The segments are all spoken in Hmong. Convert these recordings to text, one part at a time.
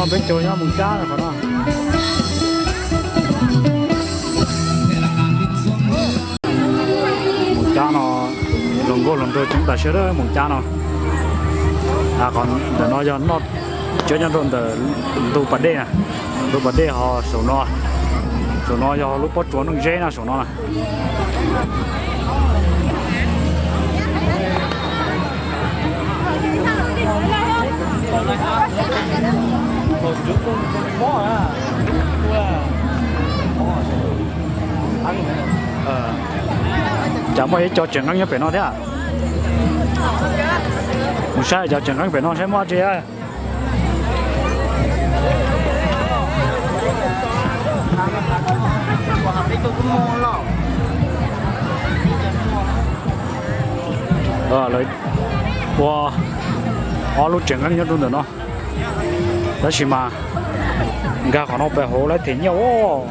Peb caug nyob Moos Cab qhov no. Moos Cab no, hluas nkauj hluas nraug coob tas siab Moos Cab no. Qhov ntawm no yog noj tsiab nyob rau ntawm ntug pas dej na, ntug pas dej ho saum no, saum no yog lub pob tsuas Neej Zeb na saum no na. Cas muaj ib co tsev nqeeb nyob pem no thiab. Mus saib cov tsev nqeeb pem no saib muaj tsi. Lawv ua ob lub tsev nqeeb nyob rau ntawm no, tab sis mas nkag qhov no pem hauv lawv them nyiaj os.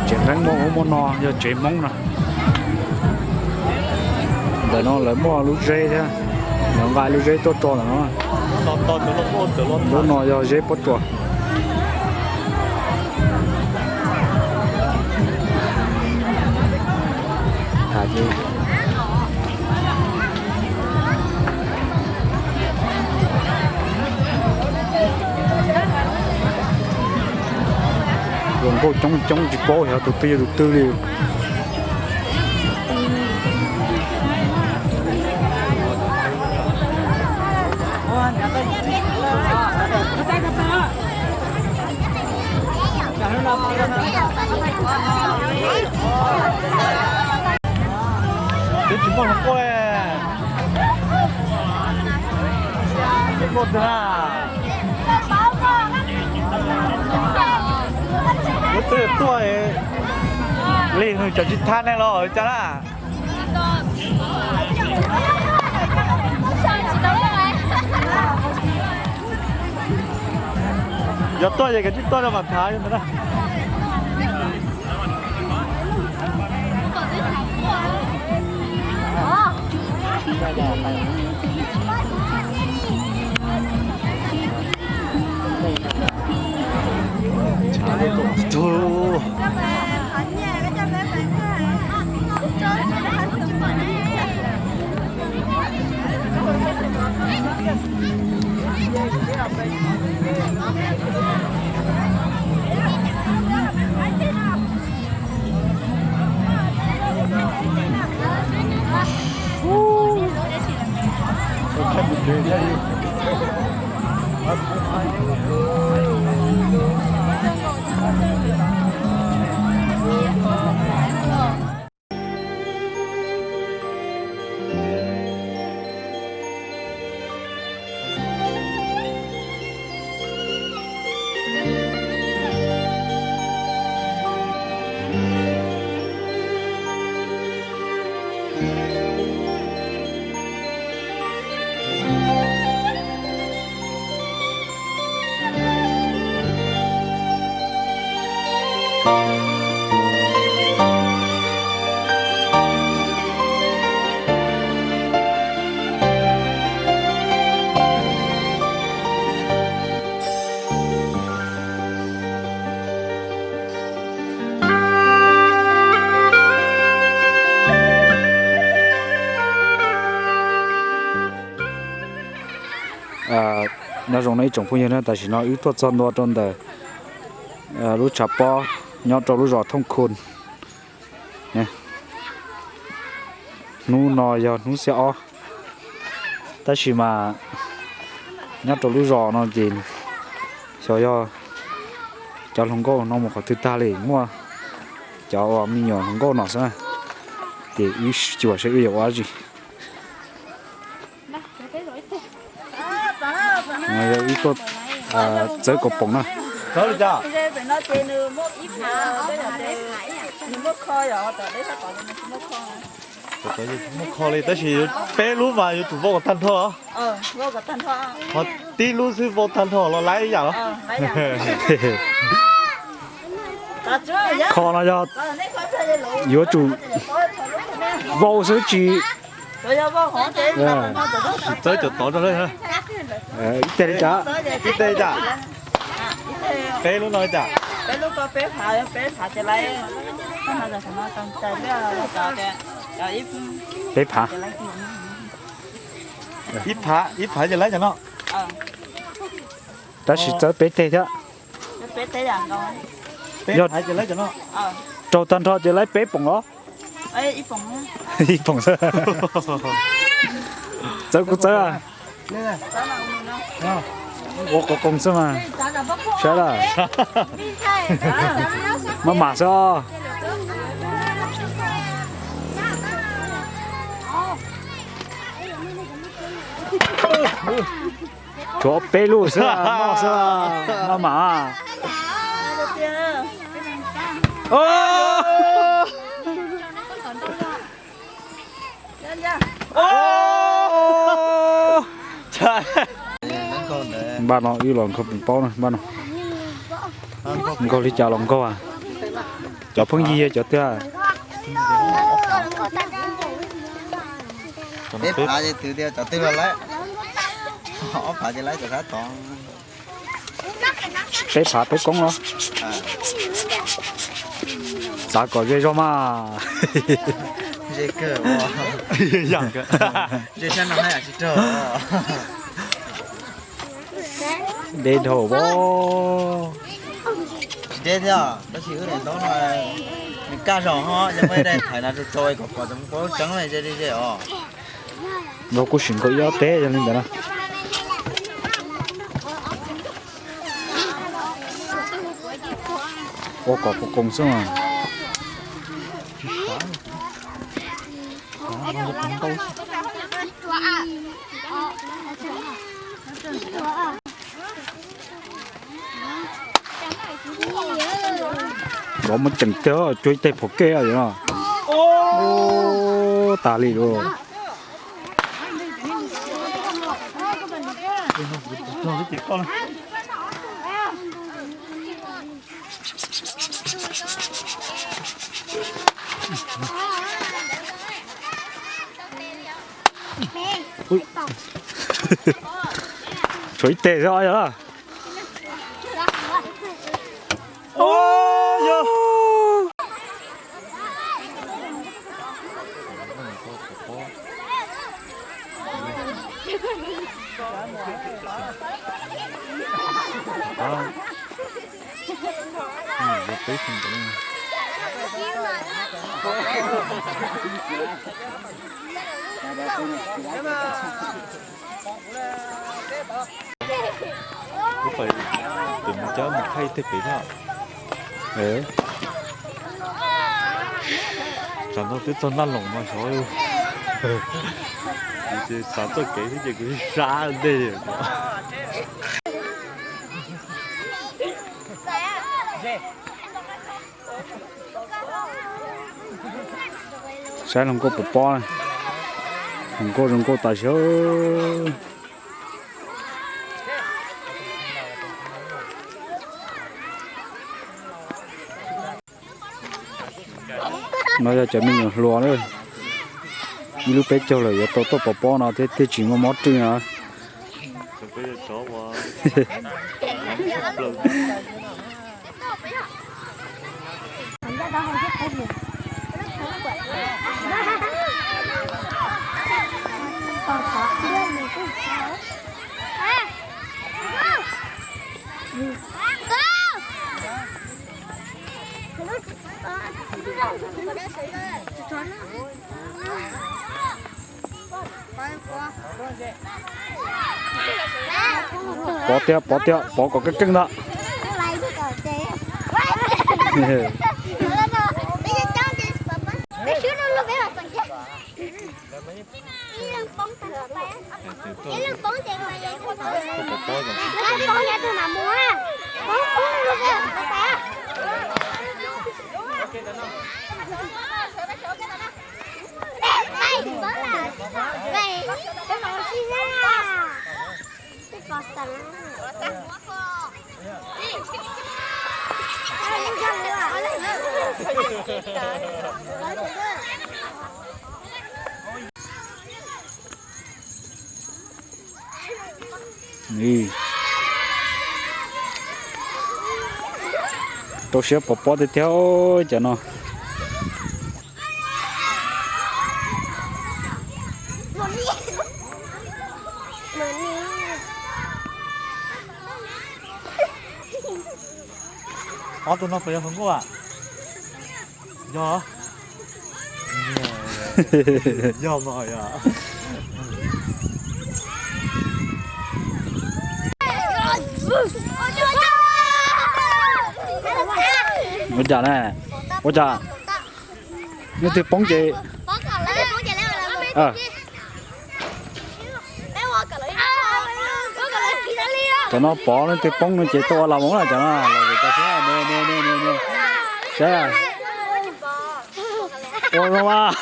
Tsev nqeeb muaj ub muaj no yog tsev Hmoob no. Ntawm no lawv muaj lub zeb thiab, lawv nqa lub zeb tuaj tso ntawm no. Lub no yog zeb pob tsuas. Hluas nkauj coob coob tsis paub xyov tus twg yog tus twg li. Twb tsis muaj hluas nkauj, tsis muaj twg na. Lub twb tuaj li nws cov tsis thab neeg los cas na. Yog tuaj ces kav tsij tuaj rau mam thav ntawd. Nyob zoo no ib tsoom phooj ywg na, tam sim no wb tuaj txog ntua rau ntawm lub tshav pob nyob rau lub zos Thooj Khun. Hnub no yog hnub xiab ob, tab sis mas nyob rau lub zos no ces xyov yog cov hluas nkauj no mus qhov twg tag li, muaj cov uas me nyuam hluas nkauj no xwb na, ces wb xyuas saib wb yuav ua dab tsi. No yog wb tuaj txawb kaus poom na. Muaj kho li tab sis peb lub mas yuav tsum vau kom tag nrho los? Ho tib lub xwb vau tag nrho los laib ib yam los? Kho no yog yuav tsum vau xwb tsis txawb cov tod rau lawm. Ib teg li cas? Ib teg li cas? Peb lub no li cas? Peb phav. Ib phav, ib phav ces laib cov no. Tab sis txawb peb teg thiab. Yog raug tag nrho ces laib peb poom los? Ib poom xwb. Txawb kuj txawb. Ua qos qoos xwb mas. Saib lawm. Maj mam xwb os. Tshuav peb lub xwb, noj xwb, maj mam. Npaj no wb los nkaug pem paub na, npaj no. Nkaug li cas los nkaug a? Cov phooj ywg yog cov twg? Peb phav ces twv tias cov twg los lawm. Ob phav ces lawm cov sab tod. Peb phav peb koob los? Xav kom ze zog mas. Ze kawg. Ze sab no haj yam tsis raug. Deb dhau os. Tsis deb thiab, tab sis wb daim ntaub no nws kaj zog ho, yog muaj ib daim thaiv no rau rau kom pom cov paub tseeb ze li ze os. Nkaug kuj sim nkaug ib ob teg yog li ntawd na. Ua kom qos qoos xwb mas. Los muab ceem teg, cuag ib teg phom kej no. Tas li lauj. Tshuav ib teg xwb os. Lub pais tus mus cab mus thaij tej pem thiab. Tsam no twb txog Naj Loos no xyov, kuv ces xav txoj kev xwb ces kuv sab ntej. Saib hluas nkauj puas pob, hluas nkauj zoo nkauj tas siab. No yog cov me nyuam hluas na, ib lub peb caug lawm yuav tau tuaj pov pob no thiab thiaj tsis muaj mob rwj no. Pov tiag, pov tiag, pov kom keej keej ntag. Rau siab pov pob tiag tiag cov no. Ob tug no puas yog hluas nkauj a? Yog. Yog mas yog. Ua cas na? Ua cas? Leej twg poob ces cov no pov leej twg poob no ces tau ua las voos lawm cov no. Saib, ua zoo mas,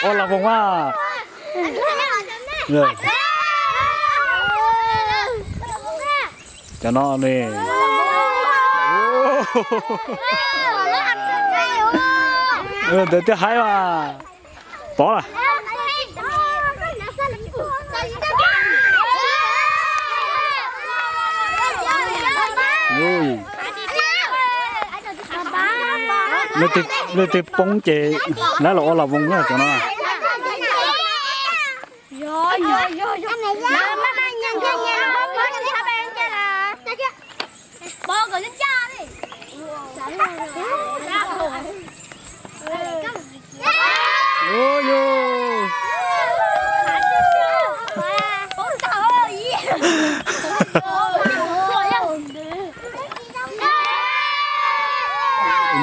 ua las voos mas. Cov no ne, ntawd twb haib mas. Pov lawm. Leej twg poob ces lawv los ua las voos na cov no.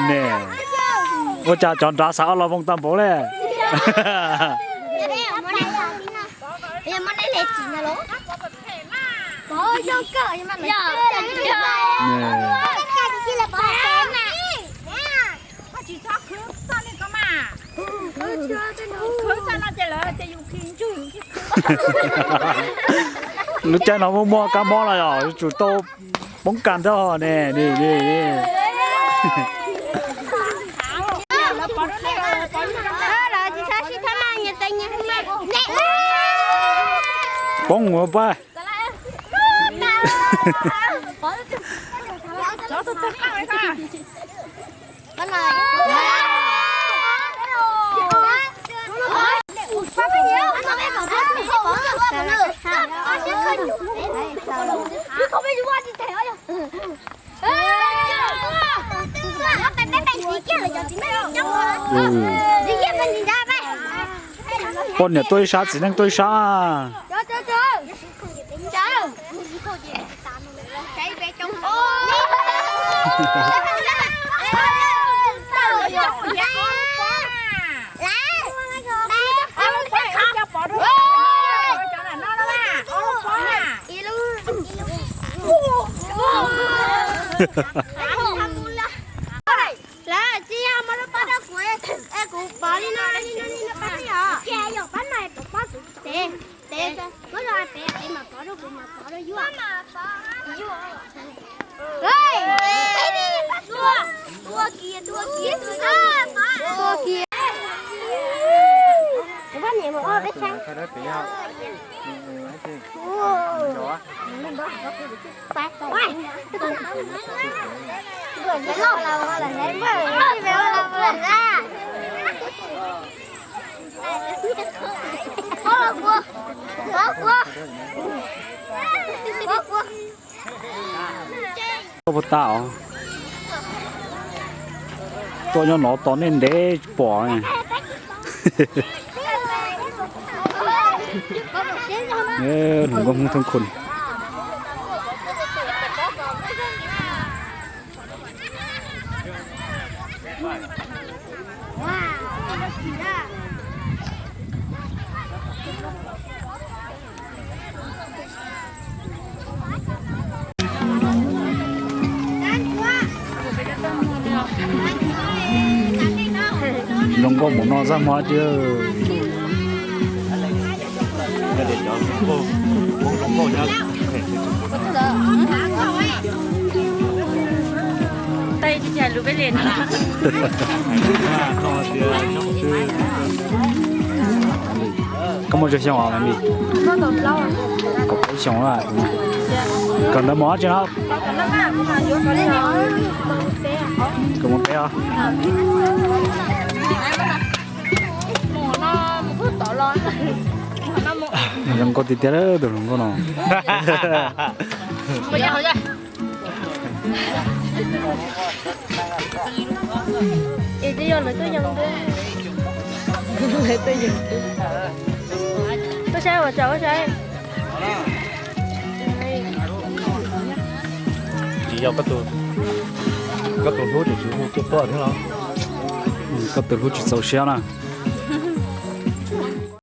Ne, ua cas cov nrad xav ua las voos tag npaum li. Lub caij no muaj muaj kab mob los yog yuav tsum tau poob kas ntag ne. Poob ua pab. Poj niam tuaj ib sab, txiv neej tuaj ib sab. Lawv tsis yog muab lub pob rau kuv, es kuv pov li no li no li no pab yom. Ces yog pab no pov pob kuv tes, tes, muab rau pem, pem mam pov rau kuv mam pov rau yuav. Tua kiag, tua kiag, tua kiag. Kuv pab niam mus ua peb tshab. Tuaj puas tas os? Tuaj nyob no tos nej ntev tsis pom. Hluas nkauj Hmoob Thoob Khun. Zoo nkauj mus no zaj hmo tiag. Muaj tsawg xyoo os me? Kaum peb xyoo lawm. Kawm ntawv mus dab tsi no? Kawm mus peb os. Zoo nkauj tiag tiag tus hluas nkauj no. Es twb yog lawv tuaj yoo, lawv tuaj yoo, tuaj saib ua cas ua saib. Tsis yog koj tus hlub tseem tsis hu tuaj thiab los? Koj tus hlub tsis txaus siab na.